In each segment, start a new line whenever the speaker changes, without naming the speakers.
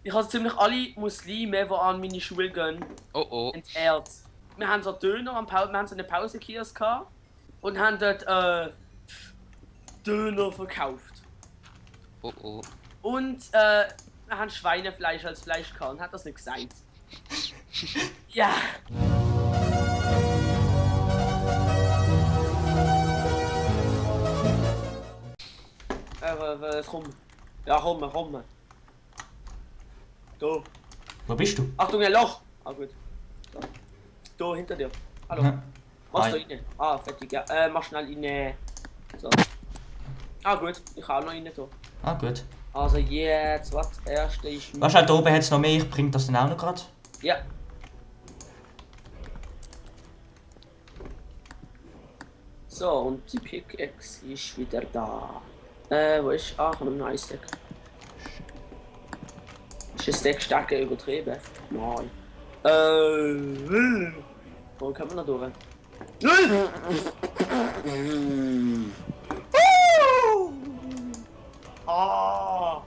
Ich habe ziemlich alle Muslime, die an meine Schule gehen, entehrt. Wir haben so Döner wir haben so eine Pausenkiosk gehabt und haben dort Döner verkauft. Und wir haben Schweinefleisch als Fleisch gehabt und hat das nicht gesagt. Ja. Komm. Ja, komm. Da.
Wo bist du?
Achtung, ein Loch! Ah, gut. Da, hinter dir. Hallo.
Mhm.
Machst du rein? Ah, fertig, ja. Mach schnell rein. So. Ah, gut. Ich kann auch noch rein da.
Ah, gut.
Also, jetzt, was? Erste ist...
Was halt da oben hat es noch mehr, ich bring das dann auch noch gerade.
Ja. So, und die Pickaxe ist wieder da. Wo ist... Ah, komm, noch ein Stack. Ist ein Stack stärker übertrieben? Nein. Wo kann man noch durch? Ah!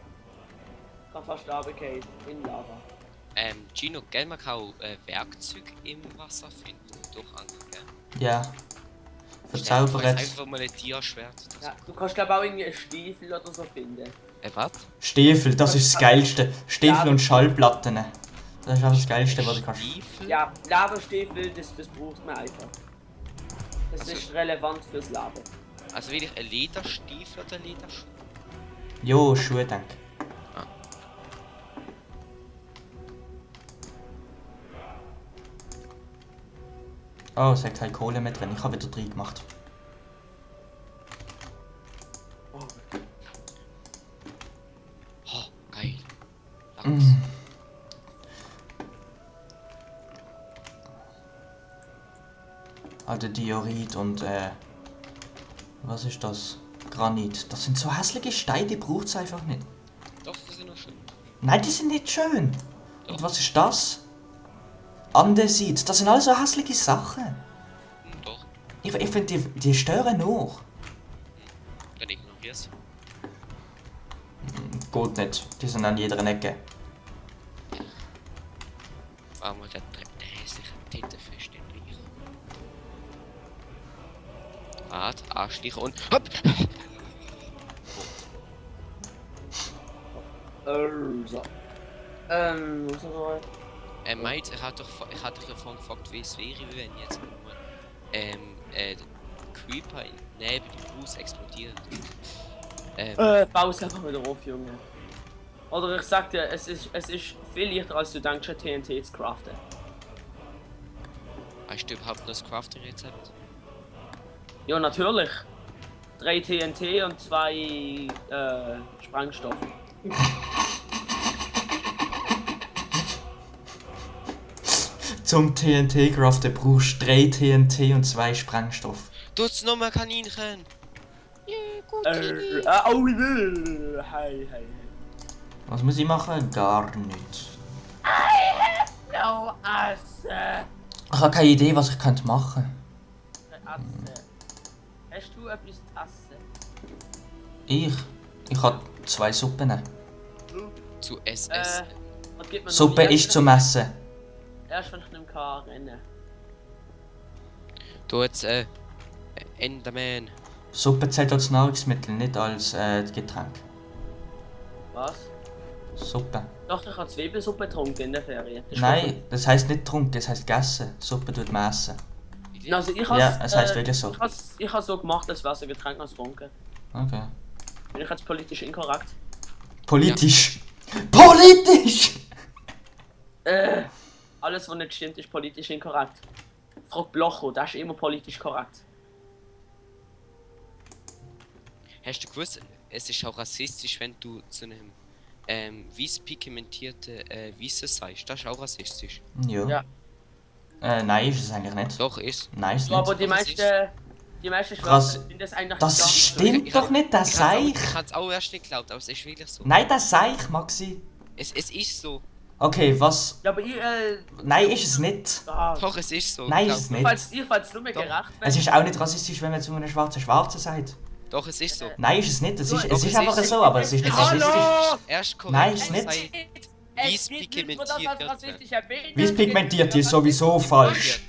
Ich hab fast runtergefallen. In Lava.
Gino, gell, man kann auch Werkzeug im Wasser finden. Durch Angeln, gell?
Ja. Verzaubert.
Einfach mal ein Tierschwert.
Ja, du kannst glaube auch irgendwie einen Stiefel oder so finden.
Was?
Stiefel, das ist das Geilste. Stiefel und Schallplatten. Das ist auch das Geilste, was du kannst.
Stiefel?
Ja, Lavastiefel, das braucht man einfach. Das
Also-
ist relevant fürs Lava.
Also will ich ein Lederstiefel oder Lederschuh?
Jo, Schuhe, danke. Oh, es hat keine Kohle mehr drin. Ich habe wieder 3 gemacht.
Oh, geil.
Mm.
Danke.
Also Diorit und was ist das? Granit. Das sind so hässliche Steine, die braucht es einfach nicht.
Doch, die sind noch schön.
Nein, die sind nicht schön.
Doch.
Und was ist das? Andesit. Das sind alles so hässliche Sachen.
Doch,
Ich finde, die stören noch.
dann ignorier's.
Geht nicht. Die sind an jeder Ecke.
War mal der hässliche Tintenfisch, den Riech. Wart, Arschlich und hopp!
So. So.
Mate, ich hatte dich davon gefragt, wie es wäre, wenn jetzt nur Creeper neben dem Haus explodiert.
Baus einfach wieder auf, Junge. Oder ich sag dir, es ist viel leichter als du denkst, ein TNT zu craften.
Hast du überhaupt noch das Crafting-Rezept?
Ja, natürlich. 3 TNT und 2 Sprengstoff.
Zum TNT-Craften brauchst du 3 TNT und 2 Sprengstoff.
Tut's nochmal Kaninchen! Yeah, gut,
Hey.
Was muss ich machen? Gar nichts.
No, Asse.
Ich habe keine Idee, was ich könnte machen.
Asse. Hast du etwas zu essen?
Ich habe 2 Suppen.
zu SS.
Was gibt man noch?
Suppe ist zum Essen.
Erst wenn ich nicht mehr rennen
Du jetzt, Enderman.
Suppe zählt als Nahrungsmittel, nicht als Getränk.
Was?
Suppe.
Doch, ich habe Zwiebelsuppe getrunken in der Ferien. Das ist
Nein, das heisst nicht trunken, das heisst gegessen. Suppe tut man essen.
gut. Also ich has,
Ja, es heisst wirklich so.
Ich has so gemacht, als wäre es ein Getränk als getrunken.
Okay.
Bin ich jetzt politisch inkorrekt?
Politisch! Politisch!
Alles, was nicht stimmt, ist politisch inkorrekt. Frag Blocho, das ist immer politisch korrekt.
Hast du gewusst, es ist auch rassistisch, wenn du zu einem weiß pigmentierten Weißen sagst. Das ist auch rassistisch.
Jo.
Ja.
Nein, ist es eigentlich nicht.
Doch, ist.
Nein, ist
Ja, aber
nicht.
die meisten Schwarzen finden das eigentlich
Das
gar nicht so.
stimmt doch nicht, das
Ich
Seich!
hab's auch erst nicht geglaubt, aber es ist wirklich so.
Nein, das Seich, Maxi.
Es ist so.
Okay, was?
Ja, aber ich,
Nein, ist es nicht.
Doch, es ist so.
Nein,
glaub
ist es
mir.
nicht.
Ich fand's nur mehr
Doch.
gerecht, wenn
Es ist auch nicht rassistisch, wenn man zu einem Schwarzen sagt.
Doch, es ist so.
Nein, ist es nicht. Es ist,
Doch,
es
es
ist einfach
ist-
so, aber es ist nicht
Hallo!
rassistisch.
Erst korrekt
Nein, ist
zu
nicht.
sein. Wies pigmentiert
Wies pigmentiert ist sowieso falsch.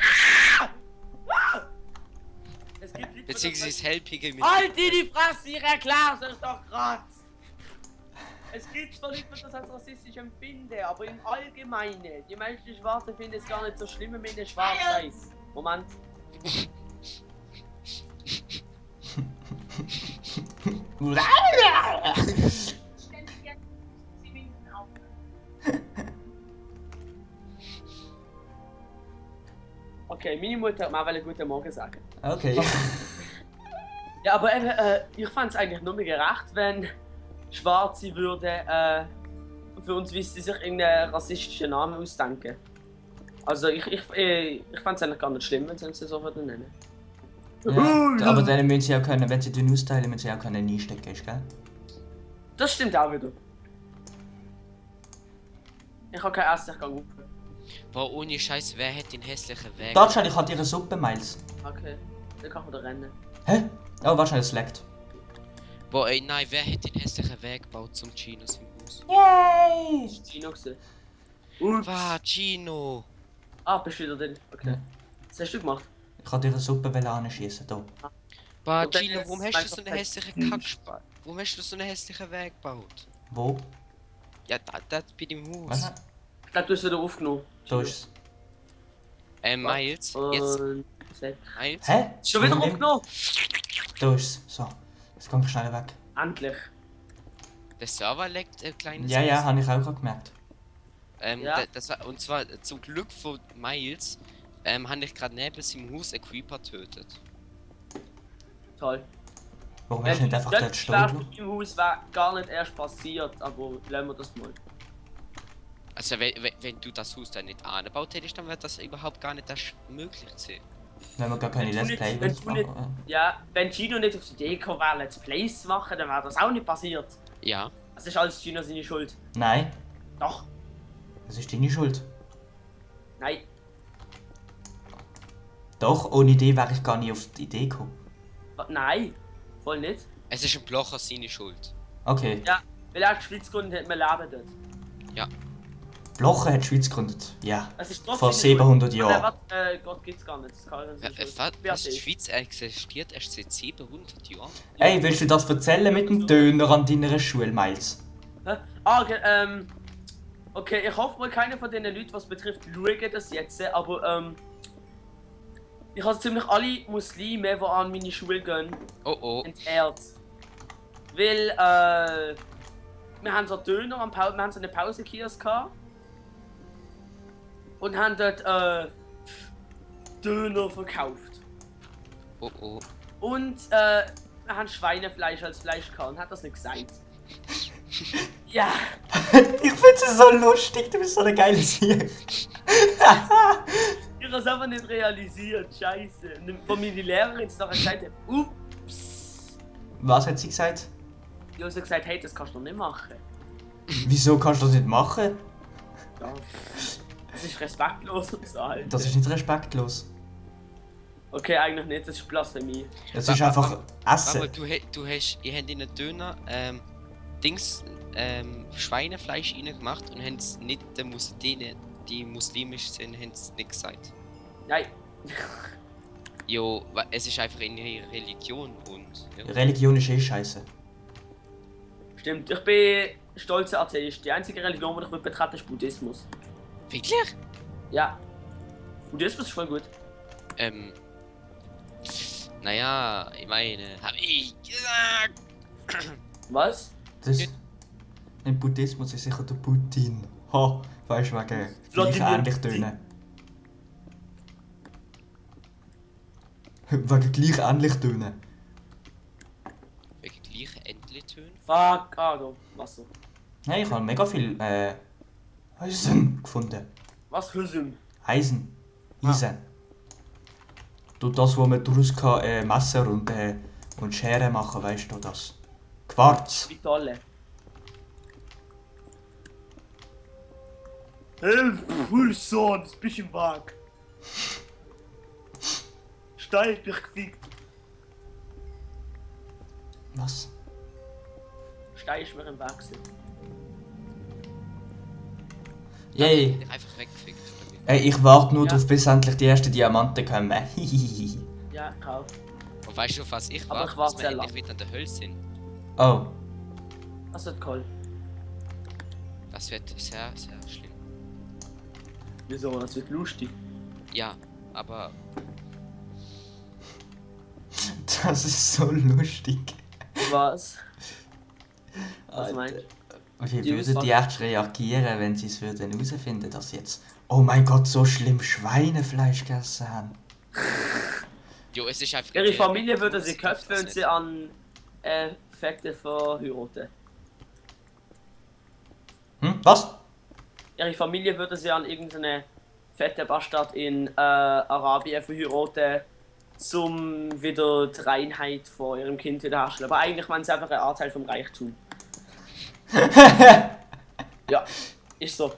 Beziehungsweise hell pigmentiert.
Halt die Fresse, ich erklär's euch doch grad! Es gibt zwar Leute, die das als rassistisch empfinden, aber im Allgemeinen, die meisten Schwarzen finden es gar nicht so schlimm, wenn ihr schwarz seid. Moment. Okay, meine Mutter hat mir auch guten Morgen sagen.
Okay.
Ja, aber ich fand es eigentlich nur gerecht, wenn Schwarze würden für uns wissen, sich irgendeinen rassistischen Namen ausdenken. Also ich fand es eigentlich gar nicht schlimm, wenn sie uns so würden nennen.
Ja, aber dann müssen sie auch können, wenn sie den austeilen, müssen sie auch können einstecken, ist, gell?
Das stimmt auch wieder. Ich habe keinen Essensgang auf.
Boah, ohne Scheiß, wer hat den hässlichen Weg?
Dort ich hatte ihre Suppe, Miles.
Okay, dann kann man da rennen.
Hä? Oh, wahrscheinlich es leckt.
Boah, ey, nein, wer hat den hässlichen Weg gebaut zum Chinos im Haus?
Yay!
Das ist Gino gewesen.
Wow, Gino!
Ah, bist du wieder drin? Okay.
Ja.
Was hast du gemacht?
Ich wollte ihre Suppe anschießen, hier.
Boah,
Und dann
Gino,
ist
warum hast du so einen
Minecraft
hässlichen Kackspalt? Warum hast du so einen hässlichen Weg gebaut?
Wo?
Ja, da bei dem
Was?
Haus.
Ich glaube, du hast es wieder aufgenommen.
Da ist es.
Miles, jetzt,
Und...
Miles.
Hä?
Schon wieder
Warum
aufgenommen?
Da ist es. So. Jetzt komm ich schnell weg.
Endlich.
Der Server leckt ein kleines
Ja, ja,
bisschen.
habe ich auch gerade gemerkt.
Ja.
Das war, und zwar zum Glück von Miles, habe ich gerade neben seinem Haus einen Creeper tötet.
Toll.
Warum hast du nicht einfach dort stehen?
Im Haus wäre gar nicht erst passiert, aber lassen wir das mal.
Also wenn du das Haus dann nicht angebaut hättest, dann wäre das überhaupt gar nicht erst möglich gewesen.
Wenn wir gar keine
Wenn du
Let's
nicht-
Play
wenn du nicht-
machen.
Ja, wenn Gino nicht auf die Idee gekommen wäre, Let's Plays zu machen, dann wäre das auch nicht passiert.
Ja.
Das ist alles Gino seine Schuld.
Nein,
Doch.
das ist deine Schuld.
Nein.
Doch, ohne Idee wäre ich gar nicht auf die Idee gekommen.
Nein. Voll nicht.
Es ist ein Blocher seine Schuld.
Okay.
Ja, weil er die Schweiz gegründet hat, wir leben dort.
Ja.
Blocher hat die Schweiz gegründet. Ja.
Es ist trotzdem
Vor
seine
700
Schuld.
Jahren.
Gott gibt's gar nicht. Das kann seine Schuld. Wer
Was? Die
ist?
Schweiz existiert erst seit 700 Jahren?
Ey, willst du das erzählen mit dem Döner an deiner Schule, Miles?
Hä? Ah, okay, okay, ich hoffe mal, keiner von den Leuten, was betrifft, schauen das jetzt, aber ich habe ziemlich alle Muslime, die an meine Schule gehen,
Oh.
entehrt. Weil, wir haben so Döner wir haben so eine Pausenkiosk gehabt. Und haben dort, Döner verkauft.
Oh.
Und, wir haben Schweinefleisch als Fleisch gehabt und hat das nicht gesagt. Ja.
Ich find's so lustig, du bist so eine geile Sieg.
Ich habe es einfach nicht realisiert, scheiße. Und von meiner Lehrerin jetzt nachher gesagt hat, ups.
Was hat sie gesagt?
Die hat so gesagt, hey, das kannst du noch nicht machen.
Wieso kannst du das nicht machen?
Ja. Das ist respektlos und so halt.
Das ist nicht respektlos.
Okay, eigentlich nicht, das ist Blasphemie.
Das ist einfach
Aber
Essen.
ihr habt in den Döner, Schweinefleisch reingemacht und habt es nicht denen, die muslimisch sind, haben es nicht gesagt.
Nein.
Jo, es ist einfach in ihrer Religion und... Ja.
Religion ist eh scheiße.
Stimmt, ich bin stolzer Atheist. Die einzige Religion, die ich betrete, ist Buddhismus.
Wirklich?
Ja. Buddhismus ist voll gut.
Naja, ich meine, hab ich gesagt.
Was?
Das im Buddhismus ist sicher der Putin. Ha, weißt du, wegen gleich
Wladimir
ähnlich tönen. Wegen gleich ähnlich tönen.
Wegen gleichen Endlitönen?
Fuck, da, Wasser.
Hey, ich habe mega viel Eisen gefunden.
Was für Sinn?
Eisen. Eisen. Du, das, wo man daraus kann, Messer und Schere machen, weißt du das? Quarz.
Wie toll. Hey, Pulson, das bist im Wag. Steif dich gefickt.
Was?
Steif ist mir im Weg gewesen.
Yay.
dich einfach weggefickt.
Ey, ich warte nur
Ja.
darauf, bis endlich die ersten Diamanten kommen.
Ja, kaum.
Und weißt du, auf was ich
Aber
warte?
ich warte
Dass
sehr
wir
lang.
endlich wieder an der Hölle sind.
Oh.
Das wird cool.
Das wird sehr, sehr schlimm.
Wieso? Das wird lustig.
Ja, aber
Das ist so lustig.
Was? Was
Alter.
meinst du?
Wie
Die
würden die
Auswahl-
echt reagieren, wenn sie es würden herausfinden, dass sie jetzt... Oh mein Gott, so schlimm Schweinefleisch gegessen haben.
jo, es ist einfach.
Ihre Familie würde
Das
sie
ist
köpfen,
das
wenn sie
nicht.
an Effekte verheiraten.
Was?
Ihre Familie würde sie an irgendeine fette Bastard in Arabien verheiraten, zum wieder die Reinheit von ihrem Kind wiederherstellen. Aber eigentlich meinen sie einfach ein Anteil vom Reichtum. Ja, ist so.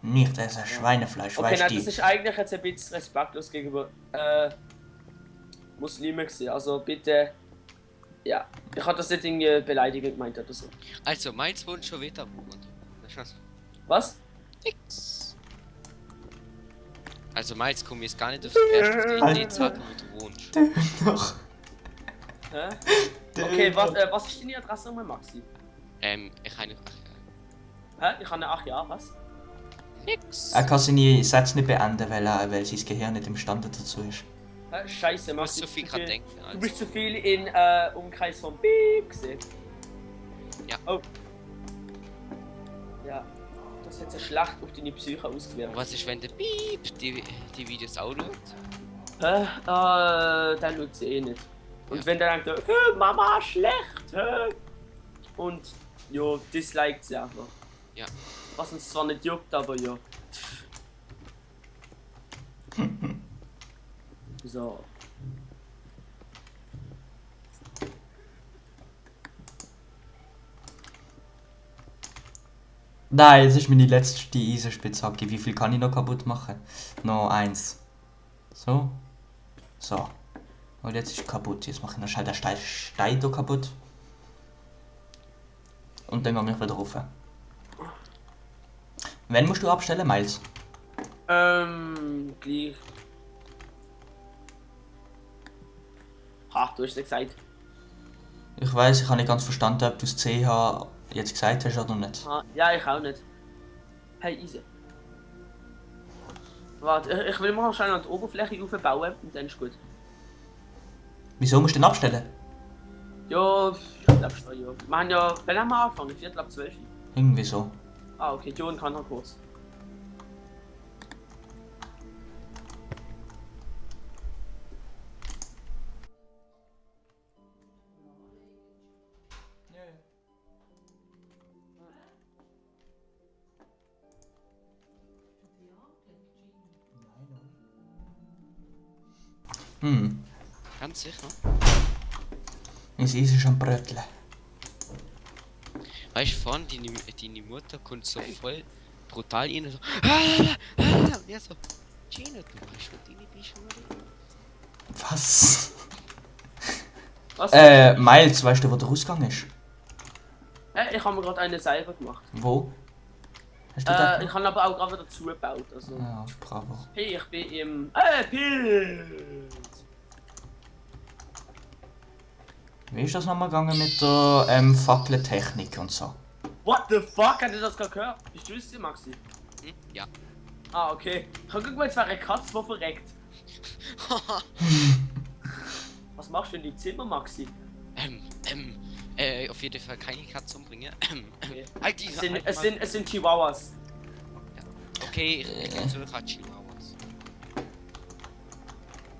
Nicht essen Schweinefleisch,
Okay,
weißt
nein,
du?
das ist eigentlich jetzt ein bisschen respektlos gegenüber Muslimen gewesen. Also bitte, ja, ich habe das nicht irgendwie beleidigend gemeint oder so.
Also, meins wohnt schon wieder wohnt.
Was?
Nix. Also, meins kommt jetzt gar nicht auf die erste Idee zu sagen, wo du wohnst.
Doch.
Hä? Okay, was ist deine Adresse nochmal, Maxi?
Ich habe nicht.
Hä? Ich habe eine 8 Jahre, was?
Nix.
Er kann seine Sätze nicht beenden, weil sein Gehirn nicht imstande dazu ist.
Hä? Scheiße,
Du musst
Maxi.
so viel gerade denken.
Du
Also.
bist zu viel in Umkreis von Beep gesehen.
Ja.
Oh. Ja. Das hat eine Schlacht auf deine Psyche ausgewirkt.
Und was ist, wenn der Piep die Videos auch schaut?
Hä? Dann schaut sie eh nicht. Und
Ja.
wenn der denkt, hä, Mama, schlecht, hä? Und, jo, disliked sie einfach.
Ja.
Was uns zwar nicht juckt, aber ja. So.
Nein, es ist meine letzte Eisenspitzhacke. Wie viel kann ich noch kaputt machen? Noch eins. So. So. Und jetzt ist kaputt. Jetzt mache ich noch schnell den Stein hier kaputt. Und dann gehe ich wieder rauf. Wann musst du abstellen, Miles?
Gleich. Ha, du hast ja gesagt.
Ich weiß, ich habe nicht ganz verstanden, ob du das CH jetzt gesagt hast oder nicht.
Ah, ja, ich auch nicht. Hey, easy. Warte, ich will mal schnell an die Oberfläche aufbauen und dann ist gut.
Wieso musst du denn abstellen?
Ja, ich glaube schon, ja. Wir haben ja, wann haben wir angefangen? 11:45.
Irgendwie so.
Ah, okay, Jon kann noch kurz.
Ganz sicher.
Mein Eis ist am Bröteln.
Weißt du, vorne deine Mutter kommt so voll brutal rein so. Und er so. Gino, du weißt, wo deine Bischöfe.
Was?
Was?
Miles, weißt du, wo der Ausgang ist?
Ich habe mir gerade eine selber gemacht.
Wo? Hast du das?
Ich habe aber auch gerade wieder zugebaut. Also.
Ja, bravo.
Hey, ich bin im. Pilz!
Wie ist das nochmal gegangen mit der Fackeltechnik und so?
What the fuck? Hat ihr das gerade gehört? Bist du es, Maxi?
Hm? Ja.
Ah, okay. Guck mal, jetzt war eine Katze, die verreckt. Was machst du in die Zimmer, Maxi?
Auf jeden Fall keine Katze umbringen.
Okay.
Halt diese.
Es sind Chihuahuas.
Okay, ich gehe zurück an Chihuahuas.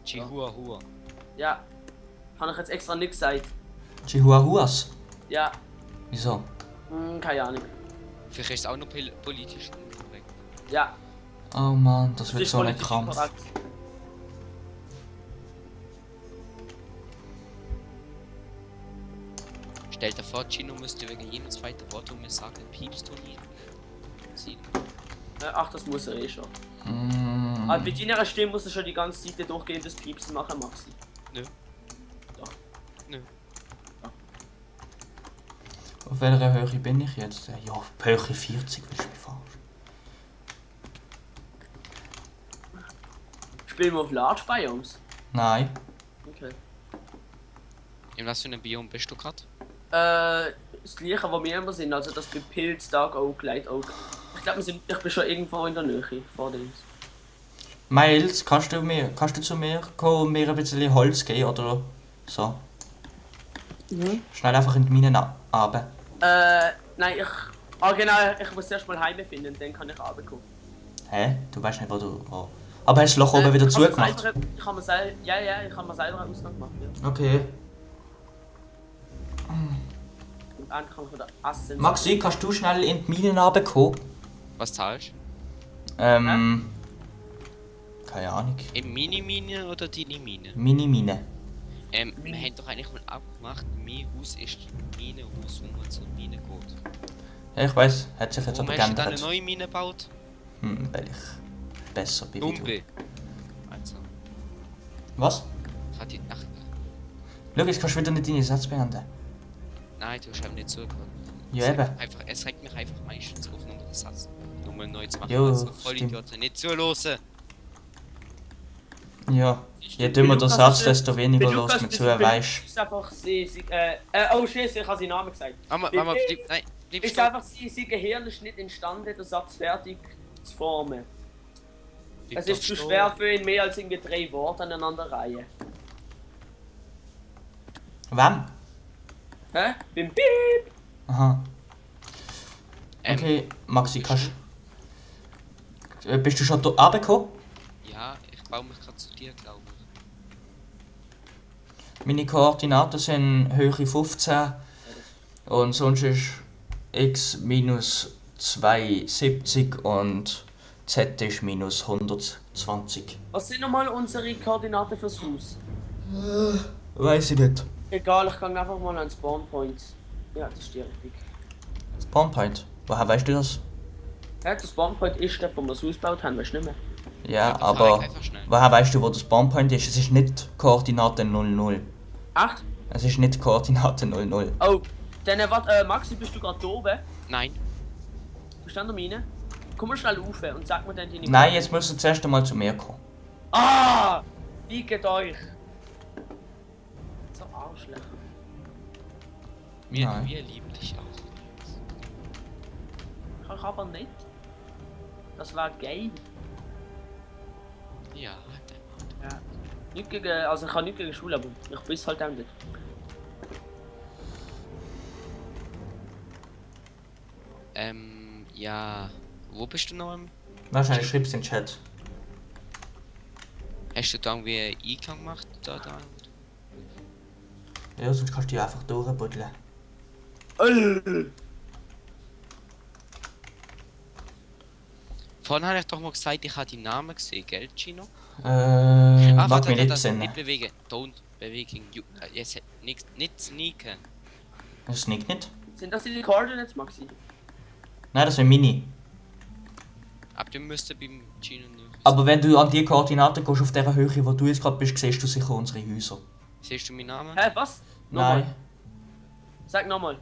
Chihuahua.
Ja. Habe ich jetzt extra nichts gesagt.
Chihuahuas?
Ja.
Wieso?
Keine Ahnung.
Vielleicht ist es auch noch politisch korrekt.
Ja.
Oh Mann, das
Das
wird
ist
so ein
politisch
Krampf.
inkorrekt.
Stell dir vor, Gino müsste wegen jedem zweiten Wort um mir sagen, piepst du nie. Sie.
Ach, das muss er eh schon.
Mm.
Aber mit deiner Stimme musst du schon die ganze Zeit durchgehendes Piepsen machen, Maxi.
Nö.
Doch.
Nö.
Auf welcher Höhe bin ich jetzt? Ja, auf Höhe 40 willst du mich verarschen.
Spielen wir auf Large Biomes?
Nein.
Okay.
In was für einem Biom bist du gerade?
Das gleiche, wo wir immer sind, also das bei Pilz, Dark Oak, Light Oak. Ich glaube, ich bin schon irgendwo in der Nähe vor uns.
Miles, kannst du zu mir kommen und mir ein bisschen Holz geben oder so?
Mhm.
Schnell einfach in die Minen runter.
Nein, genau, ich muss erst mal Heime finden, dann kann ich runterkommen.
Hä? Du weißt nicht, wo du... Oh. Aber hast du das Loch oben wieder zugemacht?
Ich habe mir selber einen Ausgang gemacht, ja.
Okay.
Und eigentlich kann ich wieder Essen.
Maxi, kannst du schnell in die Minen runterkommen?
Was zahlst
Keine Ahnung.
du? Im Mini-Mine oder Dini-Mine?
Mini-Mine.
Wir haben doch eigentlich mal abgemacht, mein Haus ist Mine-Haus, wo man zur Mine geht.
Ja, ich weiß, hat sich jetzt
Warum
aber
hast du dann eine
geändert.
neue Mine gebaut?
Weil ich besser bin wie du.
Dumpe. Also,
Was?
ich hatte die Nacht.
Schau, jetzt kannst du wieder nicht deine Sätze beenden.
Nein, du hast eben nicht zugehört.
Ja, eben.
Es regt mich einfach meistens auf, nur den Satz nochmal neu zu machen.
Jo,
Also voll
stimmt.
Idioten, nicht zuhören.
Ja, je dümmer der Satz, desto weniger los mit zu, weißt
Ist einfach oh shit, ich habe seinen Namen gesagt.
Mama, nein, bleib
Ist
stopp.
einfach sein Gehirn ist nicht imstande, den Satz fertig zu formen.
Bleib
Es ist
doch
zu
stehen.
schwer für ihn, mehr als irgendwie 3 Worte aneinander reihen.
Wem?
Hä? Beim Piep!
Aha. Okay, Maxi, kannst bist du schon da runtergekommen?
Ja, ich baue mich gerade zu dir, glaube ich.
Meine Koordinaten sind Höhe 15 und sonst ist x minus 270 und z ist minus 120.
Was sind nochmal unsere Koordinaten fürs Haus?
Weiß ich nicht.
Egal, ich kann einfach mal an Spawn Point. Ja, das ist die richtig.
Spawnpoint. Woher weißt du das?
Ja, der Spawn Point ist der, wo wir das Haus gebaut haben, weißt du nicht mehr?
Ja,
Das
aber
sag ich einfach schnell.
woher weißt du, wo der Spawnpoint ist? Es ist nicht Koordinate 00.
Echt?
Es ist nicht Koordinate 00.
Oh, dann warte, Maxi, bist du gerade da oben?
Nein,
Bist du an der Mine? Komm mal schnell rauf und sag mir dann deine...
Nein, jetzt musst du zuerst einmal zu mir kommen.
Ah! Wie geht euch? So Arschlöcher.
wir
Nein.
lieben dich auch.
Kann ich aber nicht. Das war gay.
Ja,
Ja. Nicht gegen, also ich kann nicht gegen Schule, aber ich bin halt auch nicht.
Ja. Wo bist du noch?
Wahrscheinlich schreibst du in den Chat.
Hast du da irgendwie einen Eingang gemacht? Da?
Ja, sonst kannst du die einfach durchbuddeln.
Vorhin habe ich doch mal gesagt, ich habe die Namen gesehen, gell, Gino?
Mag mich nicht
Nicht
besinnen.
bewegen. Don't bewegen. Jetzt nicht sneaken.
Das sneakt nicht.
Sind das die Coordinates, Maxi?
Nein, das sind Mini.
Aber du müsstest beim Gino nicht.
Aber wenn du an die Koordinaten gehst, auf der Höhe, wo du jetzt gerade bist, siehst du sicher unsere Häuser.
Siehst du meinen Namen?
Hä, was?
Nein.
Sag nochmal.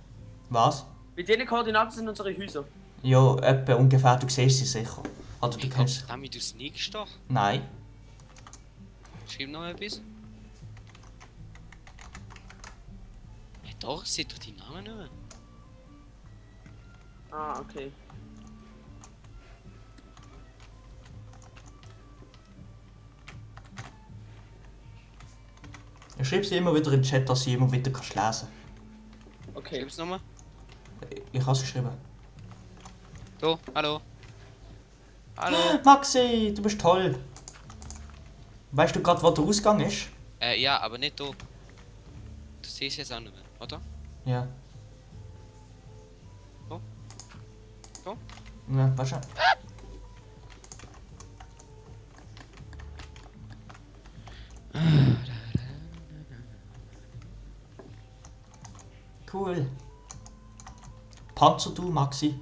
Was?
Bei diesen Koordinaten sind unsere Häuser.
Ja, etwa ungefähr, du siehst sie sicher. Oder du
Ich
kennst...
glaub, damit du sneakst doch.
Nein.
Schreib noch etwas. Ja, doch, seht doch die Namen nicht.
Ah, okay.
Ich schreibe sie immer wieder in den Chat, dass sie immer wieder lesen kannst.
Okay.
Schreib's nochmal.
Ich habe es geschrieben.
So, hallo. Hallo.
Maxi, du bist toll. Weißt du gerade, wo der Ausgang ist?
Ja, aber nicht da. Du siehst jetzt auch nicht mehr, oder?
Ja.
So? So?
Ja, weißt du. Cool. Panzer du, Maxi.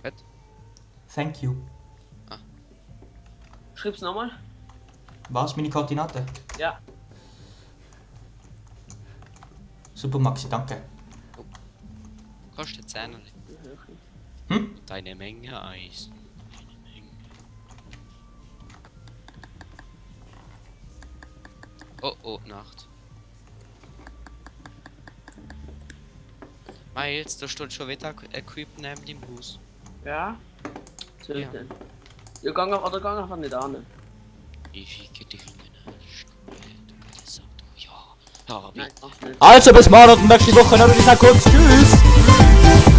Was?
Thank you.
Schreib's nochmal.
Was, meine Koordinate?
Ja.
Super, Maxi, danke.
Kostet 10.
Hm?
Deine Menge Eis. Deine Menge. Oh, oh, Nacht. Miles, da steht schon wieder Equip neben dem Bus.
Ja? Soll
Ja.
denn? Ja, gang einfach nicht an.
Ich ficke dich in den Arsch. Du bist ja. Ja,
Nein, mach's nicht.
Also bis morgen und nächste Woche, dann würde ich sagen, kurz tschüss.